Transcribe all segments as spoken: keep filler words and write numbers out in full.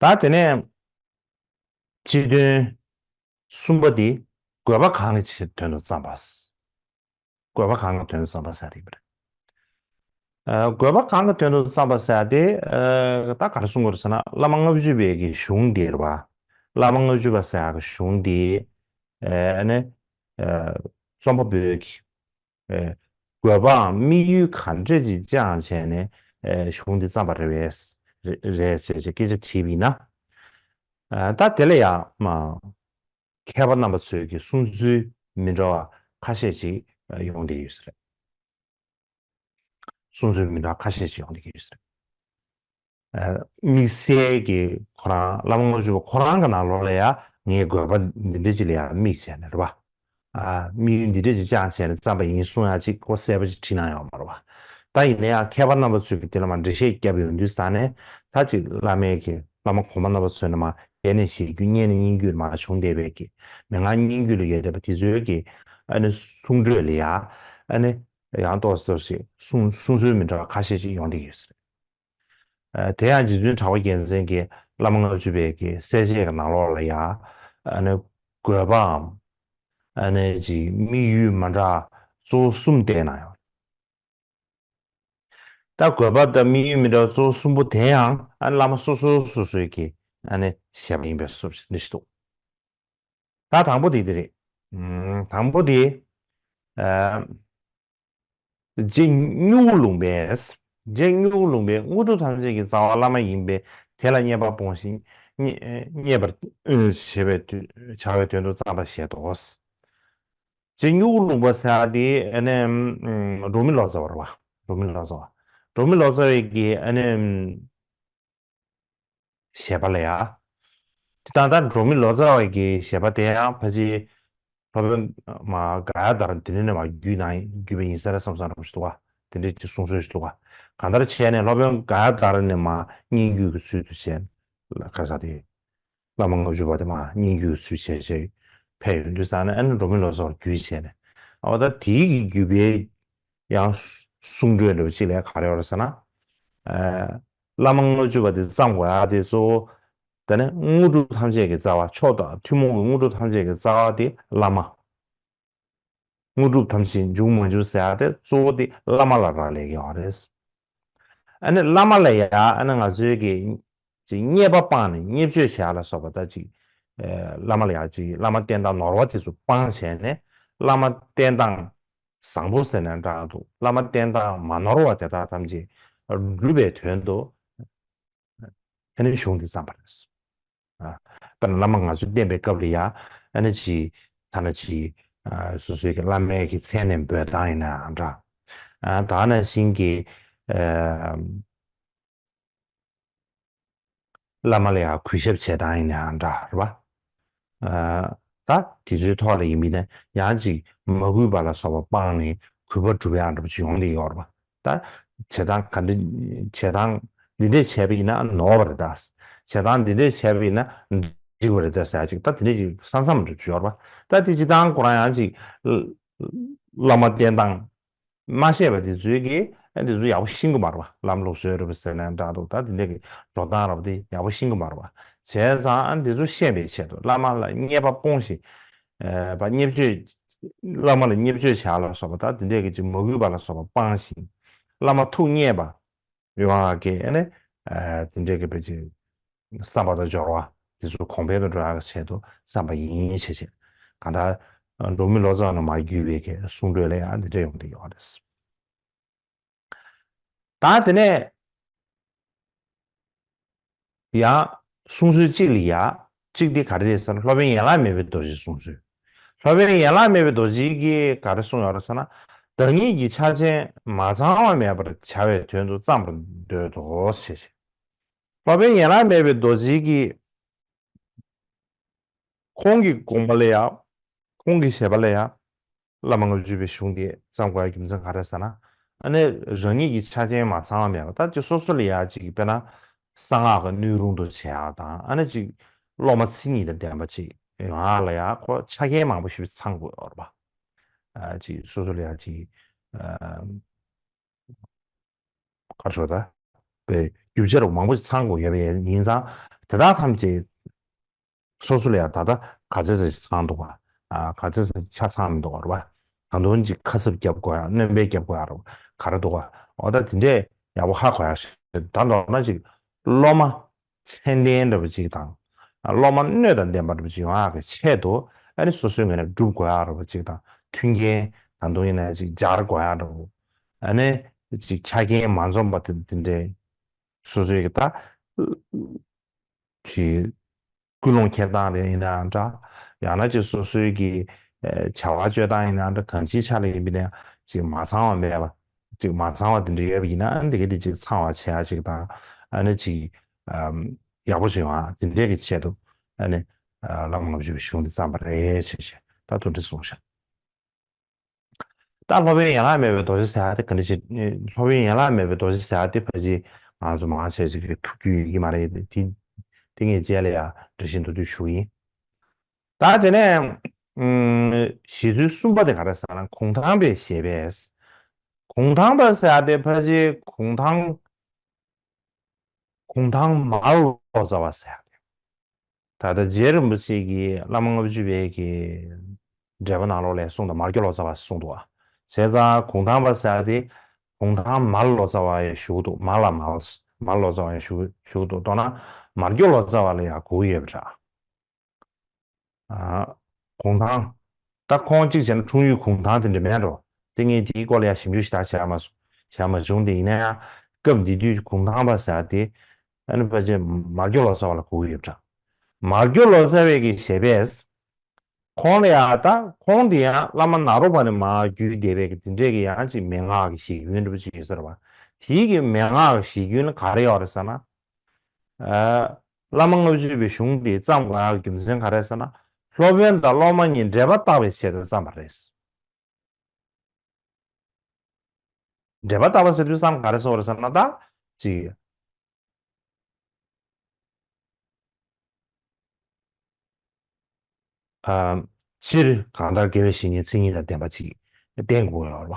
ད་དེ་ནས་སྤྱི་དོན་གསུམ་པ་འདི་དགོས་པ་གང་གི་ཆེད་དོན་དུ་བརྩམས་པ། དགོས་པ་གང་གི་དོན་དུ་བརྩམས་པ་ཟེར་ཡ་དེ་ཡིན་པ་རེད། ཨ། དགོས་པ་གང་གི་དོན་དུ་བརྩམས་པ་ཟེར་ཡ་དེ། ཨ། ད་ག་རེ་གསུང་དགོས་རེད་ཟེར་ན། བླ་མ་ལྔ་བཅུ་པའི་གི་གཞུང་འདི་རེད་པ། བླ་མ་ལྔ་བཅུ་པ་ཟེར་ཡ་གི་གཞུང་འདི། ཨ་ནི། ཨ། རྩོམ་པ་པོས་ཀྱི། ཨ། དགོས་པའམ་དམིགས་ཡུལ་ག་འདྲ་ཅིག་བཅངས་བྱས་ནས། ཨ། གཞུང་འདི་བརྩམས་པ་རེད་པས། རེད་ཟེར་བྱས་སྐད་ཆ་དྲིས་པ་ཡིན་ན། ཨ། ད་དེ་ལ་ཡང་མ། མཁས་པ་རྣམ་པ་ཚོས་ཀྱི་གསུང་ཚུལ་མི་འདྲ་བ་ཁ་ཤས་ཤིག་ཡོང་བསྡད་ཡོད་ས་རེད། གསུང་ཚུལ་མི་འདྲ་བ་ཁ་ཤས་ཤིག་ཡོང་བསྡད་ཡོད་ས་རེད། ཨ། དམིགས་བསལ་གྱི་ཁོ་རང་བླ་མ་ལྔ་བཅུ་པ་ཁོ་རང་གི་ནང་ལོགས་ལ་ཡང་ངས་དགོས་པ་འདི་འདྲ་ཅིག་ལ་ཡང་དམིགས་བྱས་ནས་རེད་པ། ཨ། དམིགས་ཡུལ་འདི་འདྲ་ཅིག་བཅངས་བྱས་ནས་བརྩམས་པ་ཡིན་གསུང་ཡ་ཅིག་ཁོ་གསལ་པོ་ཅིག་བྲིས་གནང་ཡོད་མ་རེད་པ། ད་ཡིན་ན་ཡང་མཁས་པ་རྣམ་པ་ཚོས་ཀྱི་དེ་ལ་མ་འགྲེལ་བཤད་བརྒྱབ་ཡོང་དུས་ཙང་ནས། ད་ཅིག་བླ་མའི་གི་བླ་མ་གོང་མ་རྣམ་པ་ཚོས་ནས་མ་ཞལ་ནས་ཞུ་རྒྱུ་སྙན་ནས་སྙན་བརྒྱུད་མ་བྱུང་བསྡད་པའི་གི་མན་ངག་སྙན་བརྒྱུད་ལ་ཡོད་བསྡད་པ་དེ་ཚོའི་གི། ཨ་ནི་གསུང་སྒྲོས་ལ་ཡ། ཨ་ནི་ཡང་ཏོག་ཙམ་ཞིག་གསུང་གསུང་ཚུལ་མི་འདྲ་བ་ཁ་ཤས་ཤིག་ཡོང་བསྡད་ཡོད་ས་རེད། ཨ། དེ་ཡང་རྗེ་བཙུན་གྲགས་པ་རྒྱལ་མཚན་གྱིས་བླ་མ་ལྔ་བཅུ་པའི་གི་གསལ་བྱེད་ཀྱི་ནང་ལོགས་ལ་ཡ། ཨ་ནི་དགོས་པའམ། ཨ་ནི་ཅིག་དམིགས་ཡུལ་མི་འདྲ་གཙོ་བོ་གསུམ་བསྟན་གནང་ཡོད། ད་དགོས་པ་དང་དམིགས་ཡུལ་མི་འདྲ་བ་གཙོ་བོ་གསུམ་པོ་དེ་ཡང་། ཨ། བླ་མ་སོ་སོ་སོ་སོའི་གི། ཨ་ནི་བཞེད་པ་ཡིན་པའི་བཟོ་འདྲ་ཞིག་འདུག། ད་དང་པོ་དེ་འདི་རེད། ཨ། དང་པོ་དེ། ཨ། རྗེ་སྨྱུ་གུ་ལུང་པས། རྗེ་སྨྱུ་གུ་ལུང་པས་དངོས་གྲུབ་ཐམས་ཅད་ཀྱི་རྩ་བ་བླ་མ་ཡིན་པས། དེ་ལ་མཉེས་པ་སྤོངས་ཤིང་མཉེས་མཉེས་པར་བྱ་བའི་དོན་བྱ་བའི་དོན་དུ་བརྩམས་པ་ཞེས་དོགས། རྗེ་སྨྱུ་གུ་ལུང་པ་ཟེར་བ་དེ། ཨ་ནི་འབྲོག་མི་ལོ་ཙཱ་བ་རེད་པ། འབྲོག་མི་ལོ་ཙཱ་བ། འབྲོག་མི་ལོ་ཙཱ་བའི་གི། ཨ་ནི་བཞེད་པ་ལ་ཡ། དེ་ད་ལྟ་འབྲོག་མི་ལོ་ཙཱ་བའི་གི་བཞེད་པ་དེ་ཡང་ཕལ་ཆེར་སློབ་དཔོན་མ་ག་ཡ་དྷ་ར་དེ་འདྲ་ནས་མ་བརྒྱུད་ན་བརྒྱུད་པ་ཡིན་ས་རེད་བསམ་བསམ་འདྲ་པོ་ཞིག་འདུག་པ། དེ་འདྲའི་ཅིག་གསུང་སྲོལ་ཞིག་འདུག་པ། གང་ལྟར་བྱས་ནས་སློབ་དཔོན་ག་ཡ་དྷ་ར་ནས་མ་སྙན་བརྒྱུད་ཀྱི་ཚུལ་དུ་བྱས། ག་རེ་ཟེར་དེ། བླ་མ་ལྔ་བཅུ་པ་དེ་མ་སྙན་བརྒྱུད་ཀྱི་ཚུལ་བྱས་བྱས་ཕེབས་ཡོང་དུས་ཙང་ནས། ཨ་ནི་འབྲོག་མི་ལོ་ཙཱ་བ་བརྒྱུད་བྱས་ནས། འོ་ད་དེའི་གི་བརྒྱུད་པའི་ཡང་གསུང་སྒྲོས་འདྲ་པོ་ཅིག་ལ་ག་རེ་ཡོད་རེད་ཟེར་ན། ཨ། བླ་མ་ལྔ་བཅུ་པ་དེ་བརྩམས་དགོས་ཡ་དེ་གཙོ་བོ། དེ་ནས་དངོས་གྲུབ་ཐམས་ཅད་ཀྱི་རྩ་བ། མཆོག་དང་ཐུན་མོང་གི་དངོས་གྲུབ་ཐམས་ཅད་ཀྱི་རྩ་བ་དེ་བླ་མ། དངོས་གྲུབ་ཐམས་ཅད་འབྱུང་མ་འབྱུང་ཟེར་ཡ་དེ་གཙོ་བོ་དེ་བླ་མ་ལ་རག་ལས་ཀྱི་ཡོད་རེད། ཨ་ནི་བླ་མ་ལ་ཡ། ཨ་ནི་ང་ཚོའི་གི་ཅིག་མཉེས་པ་སྤངས་ནས་བརྙས་བཅོས་བྱེད་ཡ་ལ་སོགས་པ། ད་ཅིག་ཨ། བླ་མ་ལ་ཡ་ཅིག་བླ་མ་བསྟེན་སྟངས་ནོར་བ་དེ་ཚོ་སྤངས་བྱས་ནས། བླ་མ་བསྟེན་སྟངས་བཟང་པོ་ཟེར་ན་འདྲ་འདུག། བླ་མ་བསྟེན་སྟངས་མ་ནོར་བ་དེ་དག་ཐམས་ཅད་སྒྲུབ་པའི་དོན་དུ། ཨ་ནི་གཞུང་འདི་བརྩམས་པ་རེད། ཨ། དཔེར་ན་བླ་མ་ང་ཚོས་བསྟེན་པའི་སྐབས་ལ་ཡ། ཨ་ནི་ཅིག་ཐ་ན་ཅིག་ཨ། སོ་སོའི་གི་བླ་མའི་གི་མཚན་ནས་འབོད་སྟངས་ཡིན་ནའང་འདྲ། ཨ། ད་ནང་བཞིན་གྱི། ཨ། བླ་མ་ལ་ཡང་གུས་ཞབས་བྱེད་སྟངས་ཡིན་ནའང་འདྲ་རེད་པ། ཨ། ད་དེ་ཚོའི་ཐོག་ལ་ཡིན་པས་ན་ཡང་ཅིག་མ་གུས་པ་ལ་སོགས་པ་སྤངས་ནས་གུས་པ་སྒྲུབ་ཡག་འདྲ་པོ་ཅིག་ཡོང་གི་ཡོད་རེད་པ། ད་བྱེད་སྟངས་ག་འདྲ། བྱེད་སྟངས་འདི་འདྲས་བྱས་པ་ཡིན་ན་ནོར་བ་རེད་ད། བྱེད་སྟངས་འདི་འདྲས་བྱས་པ་ཡིན་ན་འགྲིག་པ་རེད་ད་ཟེར་ཡག་ཅིག་ད་དེ་འདྲས་ཅིག་ས་མཚམས་འདྲ་པོ་ཅིག་ཡོད་རེད་པ། ད་དེ་སྤྱིར་བཏང་ཁོ་རང་ཡང་ཅིག་བླ་མ་བསྟེན་སྟངས། མ་ཤེས་པ་དེ་ཚོའི་གིས། ཨ། དེ་ཚོ་ཡག་པོ་ཤེས་ཀྱི་མ་རེད་པ། ལམ་ལུགས་སྲོལ་རེད་པ་ཟེར་ནའང་འདྲ་འདུག། ད་དེ་འདྲ་གི་འགྲོ་སྟངས་རེད་པ། དེ་ཡག་པོ་ཤེས་ཀྱི་མ་རེད་པ། བྱས་ཙང་། ཨ། དེ་ཚོ་ཤེས་པའི་ཆེད་དུ་བླ་མ་ལ་མཉེས་པ་སྤོངས་ཤིང་། ཨ། བརྙས་བཅོས། བླ་མ་ལ་བརྙས་བཅོས་བྱ་ལ་སོགས་པ། ད་དེ་འདྲ་གི་ཅིག་མ་གུས་པ་ལ་སོགས་པ་སྤངས་ཤིང་། བླ་མ་ཐུགས་མཉེས་པ་ཡོང་བ་གི། ཨ་ནི། ཨ། དེ་འདྲ་གི་བེད་ཅིག་བསམ་པ་དང་སྦྱོར་བ་དེ་ཚོ་གོང་འཕེལ་དུ་འགྲོ་ཡག་གི་ཆེད་དུ་བརྩམས་པ་ཡིན་ཞེས་བྱས། གང་ལྟར་འབྲོག་མི་ལོ་ཙཱ་བ་ནས་མར་བརྒྱུད་པའི་གི་གསུང་སྒྲོས་ལ་ཡང་འདི་འདྲ་ཡོང་གི་ཡོད་རེད། ད་དེ་ནས་ཡང་གསུང་སྲོལ་གཅིག་ལ་ཡ། གཅིག་དེ་ག་རེ་རེད་ཟེར་ན། སློབ་དཔོན་ཡན་ལག་མེད་པའི་རྡོ་རྗེའི་གསུང་སྲོལ། སློབ་དཔོན་ཡན་ལག་མེད་པའི་རྡོ་རྗེ་གིས་ག་རེ་གསུངས་ཡོད་རེད་ཟེར་ན། བདག་ཉིད་ཀྱི་ཆ་ཅན་མ་ཚང་བ་མེད་པར་བྱ་བའི་དོན་དུ་བརྩམས་པར་འདོད་དོ་ཞེས། སློབ་དཔོན་ཡན་ལག་མེད་པའི་རྡོ་རྗེ་གིས། ཁོང་གི་དགོངས་པ་ལ་ཡ། ཁོང་གི་བཞེད་པ་ལ་ཡ། བླ་མ་ལྔ་བཅུ་པའི་གཞུང་དེ་བརྩམས་དགོས་ཡ་རྒྱུ་མཚན་ག་རེ་ཟེར་ན། ཨ་ནི་རང་ཉིད་ཀྱི་ཆ་རྐྱེན་མ་ཚང་བ་མེད་པ། ད་ཅིག་སོ་སོ་ལ་ཡ་ཅིག་དཔེར་ན་གསང་སྔགས་ཀྱི་སྣོད་རུང་དུ་བྱེད་ཡག་དང་། ཨ་ནི་ཅིག་སློབ་མ་མཚན་ཉིད་དང་ལྡན་པ་ཅིག་ཡོང་ཡག་ལ་ཡ་ཁོ་ཆ་རྐྱེན་མང་པོ་ཞིག་ཚང་དགོས་ཡོད་རེད་པ། ཨ། ཅིག་སོ་སོ་ལ་ཡ་ཅིག་ཨ། ག་རེ་ཟེར་ད། པའི་རྒྱུ་ཆ་རུ་མང་པོ་ཞིག་ཚང་དགོས་ཡོད་པ་ཡིན་ཙང་། དེ་དག་ཐམས་ཅད་སོ་སོ་ལ་ཡང་ད་ལྟ་ག་ཚད་ཙམ་ཚང་འདུག་ག་ཨ་ག་ཚད་ཙམ་ཆ་ཚང་མི་འདུག་ག་རེད་པ། ད་དུང་ཅིག་ཁ་གསབ་རྒྱབ་དགོས་ཡ། སྣོན་པ་རྒྱབ་དགོས་ཡ་རེད་པ། ག་རེ་འདུག་ག་འོ་ད་དེ་འདྲས་ཡག་པོ་ཧ་གོ་ཡ་ཞིག་ད་མདོར་ན་ཅིག་སློབ་མ་ཚད་ལྡན་འདྲ་པོ་ཅིག་དང་། སློབ་མ་སྣོད་དང་ལྡན་པ་འདྲ་པོ་ཅིག་ཡོང་ཡག་གི་ཆེད་དུ། ཨ་ནི་སོ་སོའི་ངོས་ནས་སྒྲུབ་དགོས་ཡ་འདྲ་པོ་ཅིག་དང་། མཐུན་རྐྱེན་ད་དུང་ཡིན་ན་ཅིག་སྦྱར་དགོས་ཡ་འདྲ་པོ། ཨ་ནི་ཅིག་ཆ་རྐྱེན་མ་འཛོམས་པ་དེ་དེ་འདྲའི་སོ་སོའི་གི་ད་ཅིག་ཀུན་སློང་འཁྱེར་སྟངས་རེ་ཡིན་ནའང་འདྲ། ཡང་ན་ཅིག་སོ་སོའི་གི་ཨ་བྱ་བ་སྤྱོད་སྟངས་ཡིན་ནའང་འདྲ། གང་ཅིའི་ཆ་ལ་ཡིན་པ་ཡིན་ན་ཡང་ཅིག་མ་ཚང་བ་མེད་པ། ཅིག་མ་ཚང་བ་དེ་འདྲ་ཡོད་པ་ཡིན་ན། ཨ་ནི་དེ་ག་དེ་ཅིག་ཚང་བ་བྱེད་ཡ་ཅིག་དང་། ཨ་ནི་ཅིག་ཨམ་ཡག་པོ་བྱུང་བ་དེ་འདྲའི་གི་ཆེད་དུ། ཨ་ནི་ཨ་བླ་མ་ལྔ་བཅུ་པའི་གཞུང་འདི་བརྩམས་པ་རེད་ཅེས་བཤད། ད་དེ་འདྲ་གསུངས་ཤག་ད་སློབ་དཔོན་ཡན་ལག་མེད་པའི་རྡོ་རྗེ་ཟེར་ཡ་དེ་ག་འདྲ་ཞིག་སློབ་དཔོན་ཡན་ལག་མེད་པའི་རྡོ་རྗེ་ཟེར་ཡ་དེ་ཕལ་ཆེར་ང་ཚོ་མང་ཆེ་ཞིག་གིས་ཐུགས་རྒྱུས་ཡོད་ཀྱི་མ་རེད། དེ་དེ་ངས་རྗེས་ལ་ཡང་འགྲེལ་བཤད་མདོར་བསྡུས་ཞུ་གི་ཡིན། ད་དེ་ནས་ཨུམ་ཞི་ཚུལ་གསུམ་པ་དེ་ག་རེ་ཟེར་ན། གུང་ཐང་པའི་བཞེད་པས། གུང་ཐང་པ་ཟེར་ཡ་དེ་ཕལ་ཆེར་གུང་ཐང་གུང་ཐང་མར་ལོ་ཙཱ་བ་ཟེར་ཡ་དེ། ད་ལྟ་རྗེ་རིན་པོ་ཆེ་གིས་བླ་མ་ལྔ་བཅུ་པའི་གི་འགྲེལ་པ་ནང་ལོགས་ལ་གསུངས་དང་། མར་གྱུར་ལོ་ཙཱ་བ་གསུངས་འདུག་བ། བྱས་ཙང་གུང་ཐང་པ་ཟེར་ཡ་དེ་གུང་ཐང་མར་ལོ་ཙཱ་བ་ཡང་ཞུ་གི་འདུག་མར་ལ་མར། མར་ལོ་ཙཱ་བ་ཡང་ཞུ་ཞུ་གི་འདུག་མདོར་ན་མར་གྱུར་ལོ་ཙཱ་བ་ལ་ཡང་གོ་གི་ཡོད་པ་འདྲ། ཨ། གུང་ཐང་། ད་ཁོང་གཅིག་བྱས་ན་འཁྲུངས་ཡུལ་གུང་ཐང་དེ་འདྲ་མེད་འགྲོ། དེ་ངས་དེའི་སྐོར་ལ་ཡང་ཞིབ་འཇུག་ཞེ་དྲག་བྱས་མ་སོང་། བྱས་མ་བྱུང་། དེ་ཡིན་ན་ཡང་སྐབས་འདི་དུས་གུང་ཐང་པ་ཟེར་བ་དེ་ཨ་ནི་ཕལ་ཆེར་མར་གྱུར་ལོ་ཙཱ་བ་ལ་གོ་གི་ཡོད་པ་འདྲ། མར་གྱུར་ལོ་ཙཱ་བའི་གི་བཞེད་པས། ཁོང་ལ་ཡང་ད་ཁོང་དེ་ཡང་བླ་མ་ནཱ་རོ་པ་ནས་མར་བརྒྱུད་བསྡད་པའི་གི་དེ་འདྲས་གི་ཡང་ཅིག་མན་ངག་གི་བཞེད་རྒྱུན་འདྲ་པོ་ཅིག་ཡོད་ས་རེད་བ། དེའི་གི་མན་ངག་གི་བཞེད་རྒྱུན་ལ་ག་རེ་ཡོད་རེད་ཟེར་ན། ཨ། བླ་མ་ལྔ་བཅུ་པའི་གཞུང་འདི་བརྩམས་དགོས་ཡག་གི་རྒྱུ་མཚན་ག་རེ་ཟེར་ན། སློབ་དཔོན་དང་སློབ་མ་གཉིས་འབྲེལ་པ་བརྟག་པའི་ཆེད་དུ་བརྩམས་པ་རེད། འབྲེལ་པ་བརྟག་པ་ཟེར་དུས་ཙམ་ག་རེ་ཟེར་བ་རེད་ཟེར་ན། ད་ཅིག་ཨ། སྤྱིར་གང་ལྟར་དགེ་བའི་བཤེས་གཉེན་མཚན་ཉིད་དང་ལྡན་པ་ཅིག་བསྟེན་དགོས་ཡོད་རེད་བ།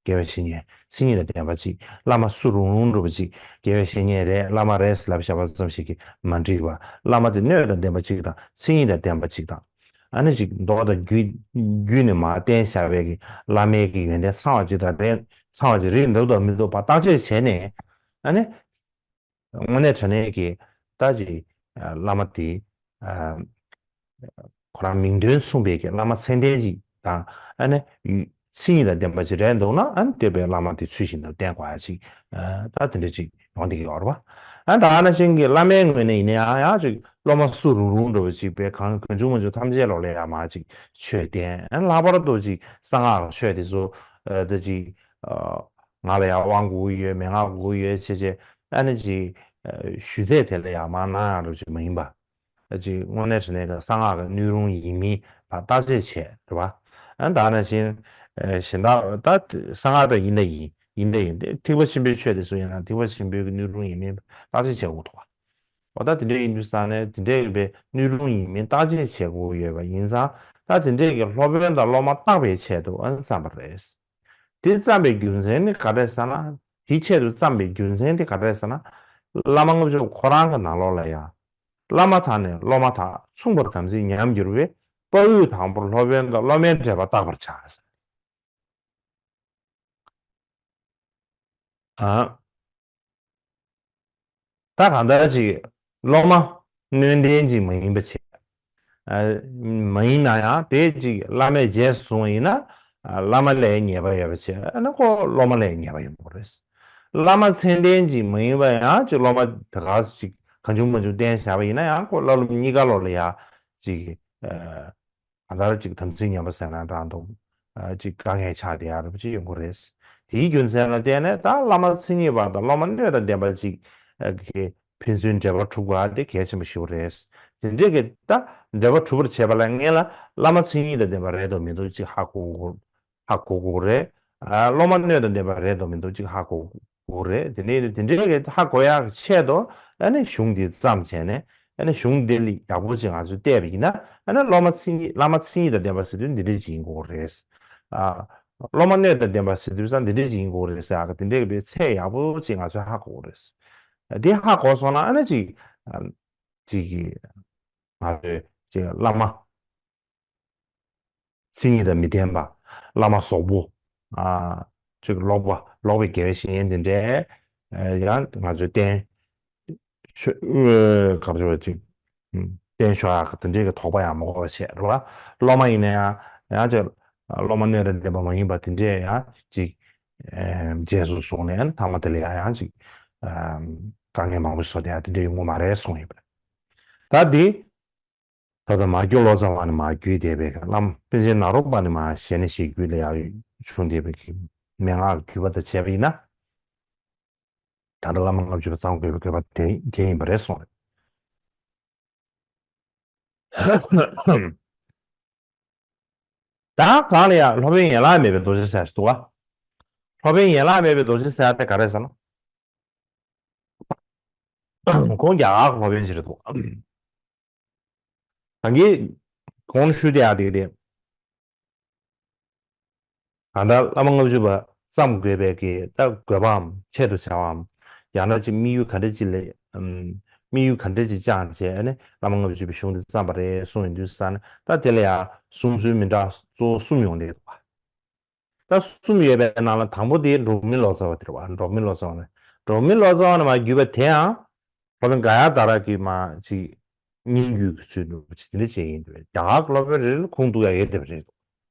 དགེ་བའི་བཤེས་གཉེན་མཚན་ཉིད་དང་ལྡན་པ་ཅིག་བླ་མ་སུ་རུང་རུང་འདྲ་པོ་ཅིག་དགེ་བའི་བཤེས་གཉེན་རེད། བླ་མ་རེད་ལབ་བཞག་པ་ཙམ་ཞིག་གིས་མ་འགྲིག་པ། བླ་མ་དེ་སྣོད་དང་ལྡན་པ་ཅིག་དང་། མཚན་ཉིད་དང་ལྡན་པ་ཅིག་དང་། ཨ་ནི་ཅིག་མདོ་དང་རྒྱུད་རྒྱུད་ནས་མར་བསྟན་བཞག་པའི་གི་བླ་མའི་གི་ཡོན་ཏན་ཚང་བ་ཅིག་དང་རེད། ཚང་བ་ཅིག་རེད་འདུག་དང་མི་འདུག་པ་བརྟག་དཔྱད་བྱས་ནས། ཨ་ནི། དངོས་གནས་དྲང་གནས་ཀྱི་ད་ཅིག་ཨ་བླ་མ་དེ། ཨ། ཁོ་རང་མིང་དོན་མཚུངས་པའི་གི་བླ་མ་ཚད་ལྡན་ཅིག་དང་། ཨ་ནི་མཚན་ཉིད་དང་ལྡན་པ་ཅིག་རེད་འདུག་ན། ཨ་ནི་དེ་བས་བླ་མ་དེ་ཚུལ་བཞིན་དུ་བསྟེན་དགོས་ཡ་ཅིག་ཨ། ད་དེ་འདྲ་ཅིག་ཡོང་བསྡད་ཀྱི་ཡོད་རེད་པ། ཨ། ད་ནང་བཞིན་གྱི་བླ་མའི་ངོས་ནས་ཡིན་ན་ཡང་ཡང་ཅིག་སློབ་མ་སུ་རུང་རུང་འདྲ་པོ་ཅིག་པའི་གང་གང་བྱུང་མང་བྱུང་ཐམས་ཅད་ལོག་ལ་ཡ་མར་ཅིག་ཆོས་བསྟན། ཨ། ལྷག་པར་དུ་ཅིག་གསང་སྔགས་ཀྱི་ཆོས་དེ་ཚོ། ཨ། ད་ཅིག་ཨ། ང་ལ་ཡང་དབང་དགོས་ཀྱི་ཡོད། མན་ངག་དགོས་ཀྱི་ཡོད་ཅེས་བྱས། ཨ་ནི་ཅིག་ཨ། ཞུ་ཚད་དེ་ལ་ཡང་མར་གནང་ཡག་འདྲ་པོ་ཅིག་མ་ཡིན་པ། ཅིག་དངོས་གནས་དྲང་གནས་ཀྱི་གསང་སྔགས་ཀྱི་སྣོད་རུང་ཡིན་མིན་ཕར་བརྟག་དཔྱད་བྱས། རེད་པ། ཨ། ད་ནང་བཞིན་ཨ། གཞན་དག་ད་གསང་སྔགས་ད་ཡིན་ད་ཡིན། ཡིན་ད་ཡིན། དེ་ཐེག་པ་ཆེན་པོའི་ཆོས་དེ་ཚོ་ཡིན་ན་ཐེག་པ་ཆེན་པོའི་གི་སྣོད་རུང་ཡིན་མིན་བརྟག་དཔྱད་བྱེད་དགོས་འདུག་པ། འོ་ད་དེ་འདྲ་ཡིན་དུས་ཙང་ནས་དེ་འདྲའི་གི་བའི་སྣོད་རུང་ཡིན་མིན་བརྟག་དཔྱད་བྱེད་དགོས་ཡོད་པ་ཡིན་ཙང་། ད་དེ་འདྲའི་གི་སློབ་དཔོན་དང་སློབ་མ་བརྟག་པའི་ཆེད་དུ་ཨ་ནི་བརྩམས་པ་རེད། དེ་བརྩམས་པའི་རྒྱུ་མཚན་ནི་ག་རེ་ཟེར་ན། དེའི་ཆེད་དུ་བརྩམས་པའི་རྒྱུ་མཚན་དེ་ག་རེ་ཟེར་ན། བླ་མ་ལྔ་བཅུ་ཁོ་རང་གི་ནང་ལོགས་ལ་ཡང་། བླ་མ་དག་ནི་སློབ་མ་དག་མཚུངས་པར་དམ་ཚིག་ཉམས་འགྱུར་བས། དཔའ་བོས་དང་པོར་སློབ་དཔོན་དང་སློབ་མའི་འབྲེལ་པ་བརྟག་པར་བྱ། ཨ། ད་གང་ལྟར་ཅིག་སློབ་མ་སྣོད་ལྡན་ཅིག་མ་ཡིན་པ་བྱས། ཨ། མ་ཡིན་ན་ཡང་དེ་ཅིག་བླ་མས་རྗེས་བཟུང་བ་ཡིན་ན། ཨ། བླ་མ་ལས་ཉེས་པ་ཡོད་པ་བྱས། ཨ་ནི་ཁོ་སློབ་མ་ལས་ཉེས་པ་ཡོང་གི་རེད། བླ་མ་ཚད་ལྡན་ཅིག་མ་ཡིན་པ་ཡང་ཅིག་སློབ་མ་དེ་ག་ཅིག་གང་བྱུང་མང་བྱུང་བསྟེན་བཞག་པ་ཡིན་ན་ཡང་ཁོ་བླ་སློབ་གཉིས་ཀ་ལོག་ལ་ཡ་ཅིག་ཨ། གང་ལྟར་ཅིག་དམ་ཚིག་ཉམས་པ་ཟེར་ན་འདྲ་འདུག་ཨ། ཅིག་དཀའ་ངལ་ཆགས་བསྡད་ཡ་འདྲ་པོ་ཅིག་ཡོང་གི་རེད། དེའི་རྒྱུ་མཚན་ལ་བརྟེན་ནས་ད་བླ་མ་མཚན་ཉིད་པ་དང་སློབ་མ་སྣོད་དང་ལྡན་པ་ཅིག་ཨ། གི་ཕན་ཚུན་འབྲེལ་བ་གྲུབ་དགོས་ཡ་དེ་གལ་ཆེན་པོ་ཞིག་རེད། དེ་འདྲའི་གི་ད་འབྲེལ་བ་གྲུབ་པར་བྱེད་པ་ལ་སྔོན་ལ་བླ་མ་མཚན་ཉིད་དང་ལྡན་པ་རེད་འདུག་མི་འདུག་ཅིག་ཧ་གོ་དགོས། ཧ་གོ་དགོས་རེད། ཨ། སློབ་མ་སྣོད་དང་ལྡན་པ་རེད་འདུག་མི་འདུག་ཅིག་ཧ་གོ་དགོས་རེད། དེ་ནས་དེ་འདྲའི་གི་ཧ་གོ་ཡག་གི་ཆེད་དུ་ཨ་ནི་གཞུང་འདི་བརྩམས་བྱས་ནས། ཨ་ནི་གཞུང་འདི་ལ་ཡག་པོ་ཅིག་ང་ཚོས་བལྟས་པ་ཡིན་ན། ཨ་ནི་སློབ་མ་མཚན་ཉིད། བླ་མ་མཚན་ཉིད་དང་ལྡན་པ་ཟེར་དུས་འདི་འདྲ་ཅིག་ཡིན་དགོས་རེད། ཨ། སློབ་མ་སྣོད་དང་ལྡན་པ་ཟེར་དུས་ཙང་འདི་འདྲ་ཅིག་ཡིན་དགོས་རེད་ཟེར་ཡག་གི་དེ་འདྲའི་གི་བའི་ཚད་ཡག་པོ་ཅིག་ང་ཚོས་ཧ་གོ་དགོས་རེད། དེ་ཧ་གོ་སོང་ན་ཨ་ནི་ཅིག་ཨ། ཅིག་གི་ང་ཚོའི་ཅིག་བླ་མ་མཚན་ཉིད་དང་མི་ལྡན་པ། བླ་མ་ཟོག་པོ། ཨ་ཅིག་ལོག་པ། ལོག་པའི་དགེ་བའི་བཤེས་གཉེན་དེ་འདྲའི་ཡང་ང་ཚོའི་བསྟེན། ཆོས་ག་རེ་ཟེར་བ་ཅིག་བསྟེན་ཤོག་ཡག་དེ་འདྲའི་གི་དོགས་པ་ཡང་མ་དགོས་པ་བྱས་རེད་བ། སློབ་མ་ཡིན་ན་ཡང་ཡང་ཅིག་སློབ་མ་སྣོད་དང་ལྡན་པ་མ་ཡིན་པ་དེ་འདྲའི་ཡང་ཅིག་རྗེས་སུ་བཟུང་ནས་ཐ་མ་དེ་ལ་ཡང་ཡང་ཅིག་དཀའ་ངལ་མང་པོ་བཟོ་བསྡད་ཡ་དེ་འདྲ་ཡོང་གི་མ་རེད་གསུངས་ཡོད་པ་རེད། ད་འདི་ད་ལྟ་མར་གྱུར་ལོ་ཙཱ་བ་ནས་མར་བརྒྱུད་བསྡད་པའི་བླ་མ་པཎ་ཆེན་ནཱ་རོ་པ་ནས་མར་ཞལ་ནས་ཞལ་བརྒྱུད་ལ་ཡང་བྱུང་བསྡད་པའི་གི་མན་ངག་བརྒྱུད་པ་དང་བྱས་པ་ཡིན་ན། ད་ལྟ་བླ་མ་ལྔ་བཅུ་པ་ཙམ་དགོས་པའི་དགོས་པ་དེ་དེ་ཡིན་པ་རེད་གསུངས་རེད། ད་གང་ལ་ཡང་སློབ་དཔོན་ཡན་ལག་མེད་པའི་རྡོ་རྗེ་ཟེར་ཞིག་འདུག་བ། སློབ་དཔོན་ཡན་ལག་མེད་པའི་རྡོ་རྗེ་ཟེར་དེ་ག་རེ་ཟེར་ན། ཁོང་རྒྱ་གར་གྱི་སློབ་དཔོན་ཞིག་རེད་འདུག་ད་གིན་གོང་ཞུས་དེ་ཡང་དེ་དེ། གང་ལྟར་བླ་མ་ལྔ་བཅུ་པ་བརྩམས་དགོས་པའི་གི་ད་དགོས་པའམ་ཆེད་དུ་བྱ་བའམ། ཡང་ན་ཅིག་དམིགས་ཡུལ་ག་འདྲ་ཅིག་ལ་ཨམ། དམིགས་ཡུལ་ག་འདྲ་ཅིག་བཅངས་བྱས་ཨ་ནི་བླ་མ་ལྔ་བཅུ་པའི་གཞུང་འདི་བརྩམས་པ་རེད་གསུངས་ཡོང་དུས་ཙང་ནི་ད་དེ་ལ་ཡང་གསུང་ཚུལ་མི་འདྲ་གཙོ་བོ་གསུམ་ཡོང་བསྡད་འདུག་བ། ད་གསུམ་ཡོད་པའི་ནང་ལ་དང་པོ་དེ་འབྲོག་མི་ལོ་ཙཱ་བ་དེ་རེད་བ། འབྲོག་མི་ལོ་ཙཱ་བ་ནི་འབྲོག་མི་ལོ་ཙཱ་བ་ནས་མར་བརྒྱུད་པ་དེའང་སློབ་དཔོན་ག་ཡ་དྷ་ར་གིས་མར་ཅིག་སྙན་བརྒྱུད་ཀྱི་ཚུལ་དུ་ཅིག་དེ་འདྲ་བྱས་ཡིན་འདུག་རྒྱ་གར་གྱི་སློབ་དཔོན་རེ་རེ་ལ་ཁུངས་གཏུགས་ཡ་ཡོད་བསྡད་པ་རེད་འདུག་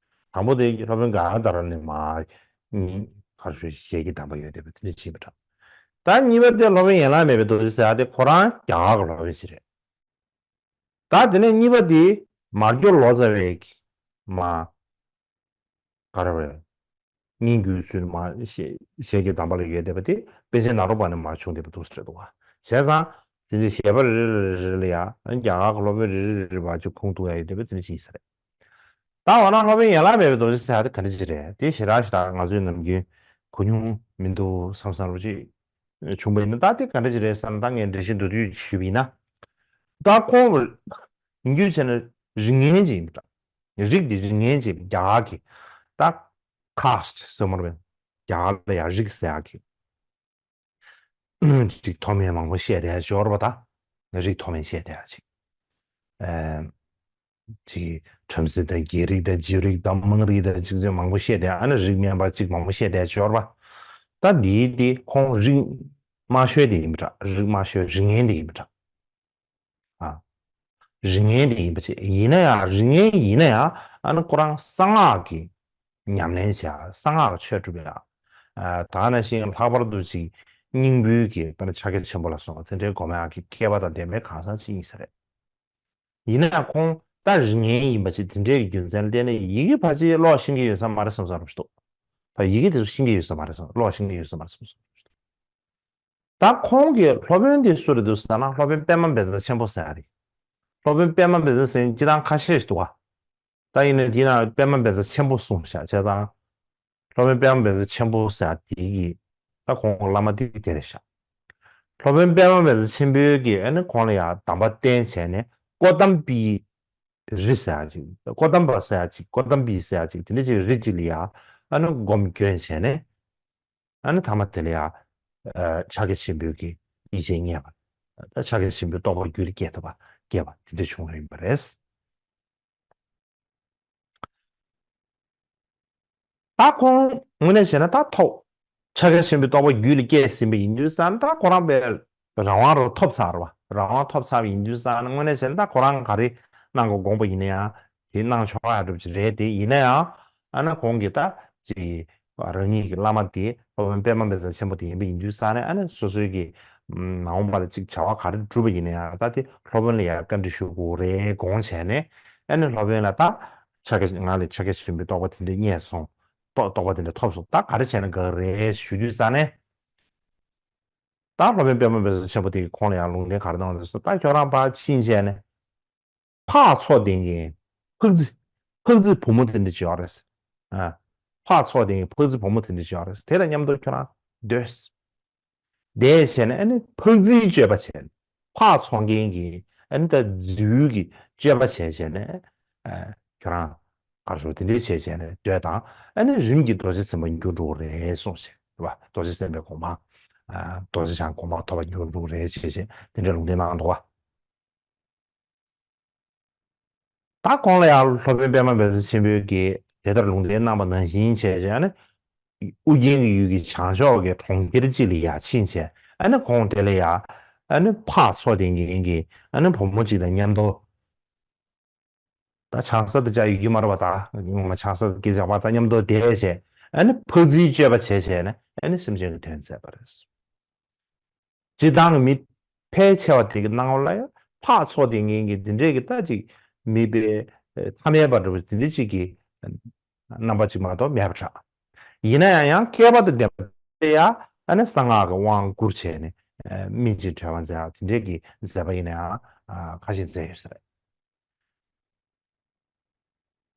དང་པོ་དེ་སློབ་དཔོན་ག་ཡ་དྷ་ར་ནས་མར་སྙན་ག་རེ་ཞུ་ཞལ་གྱི་གདམས་པ་ཡོད་བསྡད་པ་དེ་འདྲ་ཅིག་ཡིན་པ་འདྲ། ད་གཉིས་པ་དེ་སློབ་དཔོན་ཡན་ལག་མེད་པའི་རྡོ་རྗེ་ཟེར་ཡ་དེ་ཁོ་རང་རྒྱ་གར་གྱི་སློབ་དཔོན་ཞིག་རེད། ད་དེ་ནས་གཉིས་པ་དེ་མར་གྱུར་ལོ་ཙཱ་བས་མར་ག་རེ་རེད། སྙན་བརྒྱུད་ཚུལ་མར་ཞལ་ཞལ་གྱི་གདམས་པ་ལ་ཡོད་བསྡད་པ་དེ་པཎ་ཆེན་ནཱ་རོ་པ་ནས་མར་བྱུང་བསྡད་པ་འདུག་ཟེར་འདུག་བ། བྱས་ཙང་དེ་འདྲའི་ཞལ་པར་རེ་རེ་རེ་རེ་ལ་ཡང་རྒྱ་གར་གྱི་སློབ་དཔོན་རེ་རེ་རེ་རེ་བ་ཅིག་ཁུངས་གཏུགས་ཡ་ཡོད་བསྡད་པ་དེ་འདྲ་ཞིག་ཡིན་ས་རེད། ད་འོ་ན་སློབ་དཔོན་ཡན་ལག་མེད་པའི་རྡོ་རྗེ་ཟེར་ཡ་དེ་ག་འདྲ་ཞིག་རེད། དེ་ཞེ་དྲག་ཞེ་དྲག་ང་ཚོས་ནམ་རྒྱུན་གོ་མྱོང་མི་འདུག་བསམ་བསམ་རོ་ཅིག་བྱུང་བ་ཡིན་ན། ད་དེ་ག་འདྲ་ཞིག་རེད་བསམ་ན་ད་ངས་འགྲེལ་བཤད་མདོར་བསྡུས་ཞུས་པ་ཡིན་ན། ད་ཁོང་ཡིན་རྒྱུ་བྱས་ན་རིགས་ངན་ཅིག་ཡིན་པ་འདྲ། རིགས་འདི་རིགས་ངན་ཅིག་རྒྱ་གར་གྱི་ད་ཁཱ་སི་ཊི་ཟེར་མ་རེད་པས། རྒྱ་གར་ལ་ཡང་རིགས་ཟེར་ཡག་གི་ཅིག་མཐོ་དམན་མང་པོ་བཤད་བསྡད་ཡ་ཅིག་ཡོད་རེད་པ། ད་རིགས་མཐོ་དམན་བཤད་བསྡད་ཡ་ཅིག་ཨེ། ཅིག་བྲམ་ཟེ་དང་རྒྱལ་རིགས་དང་རྗེ་རིགས་དང་དམངས་རིགས་དང་ཅིག་ཅིག་མང་པོ་བཤད་བསྡད་ཡ། ཨ་ནི་རིགས་དམན་པ་ཅིག་མང་པོ་བཤད་བསྡད་ཡ་ཅིག་ཡོད་རེད་པ། ད་འདིའི་དེ་ཁོང་རིགས་དམའ་ཤོས་དེ་ཡིན་པ་འདྲ། རིགས་དམའ་ཤོས་རིགས་ངན་དེ་ཡིན་པ་འདྲ། ཨ། རིགས་ངན་དེ་ཡིན་པ་ཅིག་ཡིན་ན་ཡང་། རིགས་ངན་ཡིན་ན་ཡང་ཨ་ནི་ཁོ་རང་གསང་སྔགས་ཀྱི་ཉམས་ལེན་བྱེད་ཡ། གསང་སྔགས་ཆོས་སྒྲུབ་ཡ། ཨ། ད་ནང་བཞིན་ལྷག་པར་དུ་ཅིག་སྙིང་པོའི་གི་དཔེར་ན་ཕྱག་རྒྱ་ཆེན་པོ་ལ་སོགས་པ་དེ་འདྲའི་སྒོམ་ཡག་གི་སྐལ་པ་དང་ལྡན་པའི་གང་ཟག་ཅིག་ཡིན་ས་རེད། ཡིན་ན་ཡང་ཁོང་ད་རིགས་ངན་ཡིན་པ་ཅིག་དེ་འདྲའི་གི་རྒྱུ་མཚན་ལ་བརྟེན་ནས་ཡི་གེ་ཕལ་ཆེར་ཀློག་ཤེས་ཀྱི་ཡོད་ས་མ་རེད་བསམ་བསམ་རབ་ཞིག་འདུག་ད་ཡི་གེ་དེ་ཚོ་ཤེས་ཀྱི་ཡོད་ས་མ་རེད་བསམ། ཀློག་ཤེས་ཀྱི་ཡོད་ས་མ་རེད་བསམ་བསམ་རབ་ཞིག་འདུག་ད་ཁོང་གི་སློབ་དཔོན་དེ་སུ་རེད་འདུག་ཟེར་ན། སློབ་དཔོན་པདྨ་བཛྲ་ཆེན་པོ་ཟེར་ཡ་རེད། སློབ་དཔོན་པདྨ་བཛྲ་ཟེར་མཁན་སྤྱིར་བཏང་ཁ་ཤས་ཤིག་འདུག་ག་ད་ཡིན་ན་དེའི་ནང་པདྨ་བཛྲ་ཆེན་པོ་གསུངས་ཤག་བྱས་ཙང་། སློབ་དཔོན་པདྨ་བཛྲ་ཆེན་པོ་ཟེར་ཡ་དེ་གི་ད་ཁོང་གི་བླ་མ་དེ་དེ་རེད་ཤག་སློབ་དཔོན་པདྨ་བཛྲ་ཆེན་པོའི་གི་ཨ་ནི་ཁོང་ལ་ཡང་གདམས་པ་བསྟན་བྱས་ནས་ཀོ་དམ་པའི་རི་ཟེར་ཡ་ཅིག་ཀོ་དམ་པ་ཟེར་ཡ་ཅིག་ཀོ་དམ་པའི་ཟེར་ཡ་ཅིག་དེ་འདྲ་ཅིག་རི་ཅིག་ལ་ཡང་ཨ་ནི་སྒོམ་སྐྱོན་བྱས་ནས། ཨ་ནི་ཐ་མ་དེ་ལ་ཡང་ཨ་ཕྱག་རྒྱ་ཆེན་པོའི་གི་ཡིད་ཆེས་རྙེད་པ། ད་ཕྱག་རྒྱ་ཆེན་པོའི་རྟོགས་པ་རྒྱུད་ལ་སྐྱེས་ཐུབ་པ། སྐྱེས་པ་དེ་འདྲ་བྱུང་བ་ཡིན་པ་རེད། ད་ཁོང་དངོས་གནས་བྱས་ན་ད་ཐོབ། ཕྱག་རྒྱ་ཆེན་པོའི་རྟོགས་པ་རྒྱུད་ལ་སྐྱེས་ཟིན་པ་ཡིན་དུས་ཙང་ད་ཁོ་རང་དཔེ་རང་དབང་རང་ཐོབ་ཚར་བ། རང་དབང་ཐོབ་ཚར་བ་ཡིན་དུས་ཙང་དངོས་གནས་བྱས་ན་ད་ཁོ་རང་ག་རེ་གནང་དགོས་དགོངས་པ་ཡིན་ན་ཡང་དེ་གནང་ཆོག་ཡ་འདྲ་པོ་ཅིག་རེད། དེ་ཡིན་ན་ཡང་ཨ་ན་ཁོང་གིས་ད་ཅིག་རང་ཉིད་ཀྱི་བླ་མ་དེ་སློབ་དཔོན་པདྨ་བཛྲ་ཆེན་པོ་དེ་ཡིན་པ་ཡིན་དུས་ཙང་ནས་ཨ་ནི་སོ་སོའི་གི་མ་འོངས་པ་ལ་ཅིག་བྱ་བ་ག་རེ་བསྒྲུབས་པ་ཡིན་ན་ཡང་ད་དེ་སློབ་དཔོན་ལ་ཡང་བཀའ་འདྲི་ཞུ་དགོས་རེད་དགོངས་བྱས་ནས། ཨ་ནི་སློབ་དཔོན་ལ་ད་ཕྱག་རྒྱ་ང་ལ་ཕྱག་རྒྱ་ཆེན་པོའི་རྟོགས་པ་དེ་འདྲ་རྙེད་སོང་། རྟོགས་རྟོགས་པ་དེ་འདྲ་ཐོབ་སོང་། ད་ག་རེ་བྱས་ན་དགའ་རེད་ཞུ་དུས་ཙང་ནས། ད་སློབ་དཔོན་པདྨ་བཛྲ་ཆེན་པོ་དེ་གིས་ཁོང་ལ་ཡང་ལུང་བསྟན་ག་རེ་གནང་བ་རེད་ཟེར། ད་ཁྱོད་རང་ཕར་ཕྱིན་བྱས་ནས་ཕག་ཚོགས་ལྡན་གྱི་ཕག་རྫི་ཕག་རྫི་བུ་མོ་དེ་འདྲ་ཅིག་ཡོད་རེད། ཨ། ཕག་ཚོགས་ལྡན་གྱི་ཕག་རྫི་བུ་མོ་དེ་འདྲ་ཅིག་ཡོད་རེད། དེ་དང་མཉམ་དུ་ཁྱོད་རང་སྡོད། བསྡད་བྱས་ནས་ཨ་ནི་ཕག་རྫིའི་སྤྱོད་པ་བྱས་ནས། ཕག་འཚོ་མཁན་གྱི་ཨ་ནི་ད་རྫིའུ་གི་སྤྱོད་པ་བྱས་བྱས་ནས། ཨ། ཁྱོད་རང་ག་རེ་ཟེར་དེ་འདྲའི་བྱས་བྱས་ནས་སྡོད་དང་། ཨ་ནི་རིམ་གྱིས་རྡོ་རྗེ་འཛིན་པ་འགྱུར་འགྲོ་གི་རེད་གསུངས་བྱས་རེད་པ། རྡོ་རྗེ་འཛིན་པའི་གོ་འཕང་། ཨ། རྡོ་རྗེ་འཆང་གོ་འཕང་ཐོབ་པ་འགྱུར་འགྲོ་གི་རེད་བྱས་བྱས་དེ་འདྲའི་ལུང་བསྟན་གནང་འདུག་པ། ད་གོང་ལ་ཡང་སློབ་དཔོན་པདྨ་བཛྲ་ཆེན་པོས་ཀྱིས་དེ་ལྟར་ལུང་བསྟན་གནང་པ་ནང་བཞིན་བྱས་བྱས་ནས། ཨུ་རྒྱན་གྱི་ཡུལ་གྱི་བྱང་ཕྱོགས་ཀྱི་གྲོང་ཁྱེར་ཅིག་ལ་ཡར་ཕྱིན་བྱས། ཨ་ནི་ཁོང་དེ་ལ་ཡར་ཨ་ནི་ཕག་མཚོ་ལྡན་མཁན་གྱི་ཨ་ནི་བུ་མོ་ཅིག་དང་མཉམ་དུ། ད་ཆང་ས་དུ་བཅའ་ཡོད་ཀྱི་མ་རེད་པ། ད་ངོ་མ་ཆང་ས་དུ་སྐད་ཆ་བ་ད་མཉམ་དུ་བསྡད་བྱས། ཨ་ནི་ཕག་རྫིའི་སྤྱོད་པ་བྱས་བྱས་ནས་ཨ་ནི་སེམས་ཅན་གྱི་དོན་མཛད་པ་རེད། སྤྱིར་བཏང་གི་མི་ཕལ་ཆེ་བ་དེ་གི་སྣང་བ་ལ་ཡང་ཕག་མཚོ་ལྡན་མཁན་གྱི་འདི་འདྲས་ཀྱི་ད་ཅིག་མི་དཔེ་ཐ་མལ་པ་འདྲ་བོ་དེ་འདྲས་ཅིག་གི་རྣམ་པ་ཅིག་མ་གཏོགས་མེད་པ་འདྲ། ཡིན་ན་ཡང་ཡང་བསྐལ་པ་དང་ལྡན་པ་དེ་ཡང་ཨ་ནི་གསང་སྔགས་ཀྱི་དབང་བསྐུར་བྱས་ནས་སྨིན་བྱེད་གྲོལ་བ་མཛད་པ་དེ་འདྲས་ཀྱི་མཛད་པ་ཡིན་ན་ཡང་ཁ་ཤས་མཛད་ཡོད་ས་རེད།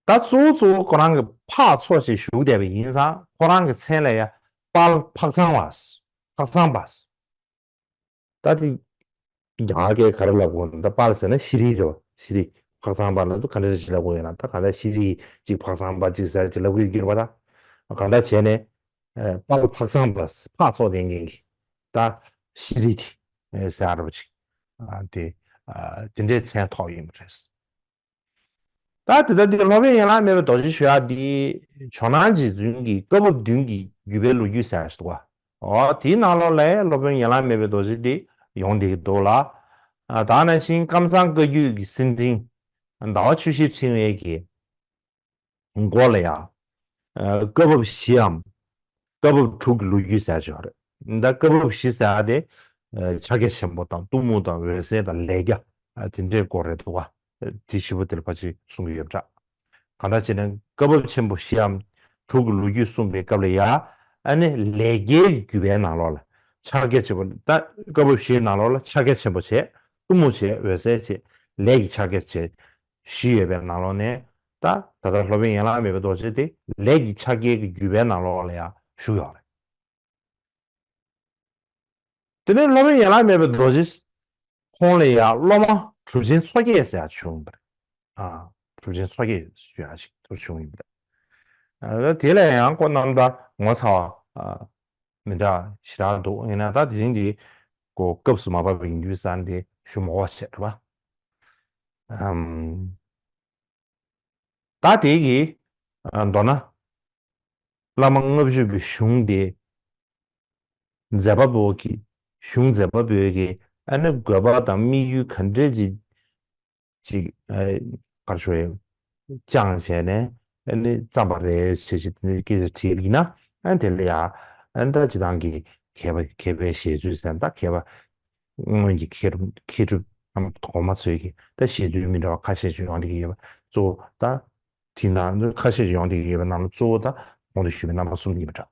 ད་གཙོ་བོ་གཙོ་བོ་ཁོ་རང་གི་ཕག་མཚོ་ཞེས་ཞུགས་བསྡད་པ་ཡིན་ཙང་ཁོ་རང་གི་མཚན་ལ་ཡང་དཔལ་ཕག་ཚང་བ། ཕག་ཚང་པ། ད་དེ་རྒྱ་གར་གྱི་ག་རེ་ལབ་དགོས་ན། ད་དཔལ་ཟེར་ན་ཤྲཱི་རེད་བ། ཤྲཱི། ཕག་ཚང་པ་ལ་ད་ག་འདྲ་ཞིག་ལབ་དགོས་ཡོད་ན། ད་ག་འདྲ་ཤྲཱི་གཅིག་ཕག་ཚང་པ་གཅིག་ཟེར་གཅིག་ལབ་དགོས་ཀྱི་ཡོད་པ། ད་ག་འདྲ་བྱས་ནས་དཔལ་ཕག་ཚང་པ། ཕག་མཚོ་ལྡན་མཁན་གྱི་ད་ཤྲཱི་ཟེར་བ་ཅིག་དེ་དེ་འདྲའི་མཚན་ཐོགས་ཡོད་པ་རེད། ད་དེ་ལྟར་དེ་སློབ་དཔོན་ཡན་ལག་མེད་པའི་རྡོ་རྗེ་ཞུ་ཡག་འདི་ཇོ་ནང་རྗེ་བཙུན་གྱི་བཀའ་བབས་བདུན་གྱི་བརྒྱུད་པའི་ལོ་རྒྱུས་ཟེར་ཞིག་འདུག་བ། འོ་དེའི་ནང་ལོགས་ལ་སློབ་དཔོན་ཡན་ལག་མེད་པའི་རྡོ་རྗེ་འདི་ཡོང་བསྡད་ཀྱི་འདུག་ལ། ད་ནང་བཞིན་ཀམ་ཚང་བཀའ་བརྒྱུད་ཀྱི་སེང་ཕྲེང་ཟླ་བ་ཆུ་བཞིའི་ཕྲེང་བའི་གི་མགོ་ལ་ཡང་བཀའ་བབས་བཞིའམ་བཀའ་བབས་དྲུག་གི་ལོ་རྒྱུས་ཟེར་ཞིག་ཡོད་རེད། ད་བཀའ་བབས་བཞི་ཟེར་ཡག་དེ་ཕྱག་རྒྱ་ཆེན་པོ་དང་གཏུམ་མོ་དང་འོད་གསལ་དང་ལས་རྒྱ་དེ་འདྲའི་སྐོར་རེད་འདུག་བ། དེ་ཞིབ་པོ་དེ་ལ་ཕལ་ཆེར་གསུང་གི་ཡོད་པ་འདྲ། གང་འདྲ་བྱས་ན་བཀའ་བབས་ཆེན་པོ་བཞིའམ་དྲུག་གི་ལོ་རྒྱུས་གསུངས་པའི་སྐབས་ལ་ཡ། ཨ་ནི་ལས་རྒྱའི་བརྒྱུད་པའི་ནང་ལོགས་ལ་ཕྱག་རྒྱ་ཆེན་པོ། ད་བཀའ་བབས་བཞིའི་ནང་ལོགས་ལ་ཕྱག་རྒྱ་ཆེན་པོ་བྱས། གཏུམ་མོ་བྱས། འོད་གསལ་བྱས། ལས་ཀྱི་ཕྱག་རྒྱ་བྱས། བཞི་ཡོད་པའི་ནང་ལོགས་ནས། ད་ད་ལྟ་སློབ་དཔོན་ཡན་ལག་མེད་པའི་རྡོ་རྗེ་དེ་ལས་ཀྱི་ཕྱག་རྒྱའི་བརྒྱུད་པའི་ནང་ལོགས་ལ་ཡང་བཞུགས་ཡོད་རེད། དེ་ནས་སློབ་དཔོན་ཡན་ལག་མེད་པའི་རྡོ་རྗེ་ཁོང་ལ་ཡང་སློབ་མ་གྲུབ་ཆེན་མཚོ་སྐྱེས་ཟེར་ཡག་བྱུང་ཡོད་པ་རེད། ཨ། གྲུབ་ཆེན་མཚོ་སྐྱེས་ཞུ་ཡག་ཅིག་ཐུག་བྱུང་ཡོད་པ་རེད། ཨ། དེ་ལ་ཡང་ཁོ་རྣམ་ཐར་ངོ་མཚར་བ་མི་འདྲ་ཞེ་དྲག་འདུག་ཡིན་ན་ད་དེ་རིང་འདི་ཀོ་སྐབས་སུ་མ་བབས་པ་ཡིན་དུས་ཙང་དེ་ཞུ་མ་དགོས་པ་བྱས་རེད་པ། ཨམ། ད་དེ་གི་མདོར་ན་བླ་མ་ལྔ་བཅུ་པའི་གཞུང་དེ་མཛད་པ་པོ་གི་གཞུང་མཛད་པ་པོའི་གི་ཨ་ནི་དགོས་པ་དང་དམིགས་ཡུལ་ག་འདྲས་ཅིག་ཅིག་ག་རེ་ཞུ་དགོས་རེད། བཅངས་བྱས་ནས་ཨ་ནི་བརྩམས་པ་རེད་ཟེར་ཞིག་དེ་འདྲའི་སྐད་ཆ་དྲིས་པ་ཡིན་ན། ཨ་ནི་དེ་ལ་ཡང་ཨ་ནི་ད་སྤྱིར་བཏང་གི་མཁས་པ་མཁས་པའི་བཞེད་ཚུལ་ཟེར་ན། ད་མཁས་པ་སྔོན་གྱི་མཁས་གྲུབ་མཁས་གྲུབ་རྣམ་གོང་མ་ཚོས་ཀྱི་ད་བཞེད་ཚུལ་མི་འདྲ་བ་ཁ་ཤས་ཤིག་ཡོང་བསྡད་ཀྱི་ཡོད་པ་གཙོ་བོ་ད། དེའི་ནང་ཁ་ཤས་ཤིག་ཡོང་བསྡད་ཀྱི་ཡོད་པའི་ནང་ལ་གཙོ་བོ་ད་གོང་དུ་ཞུས་པའི་རྣམ་པ་གསུམ་དེ་ཡིན་པ་འདྲ།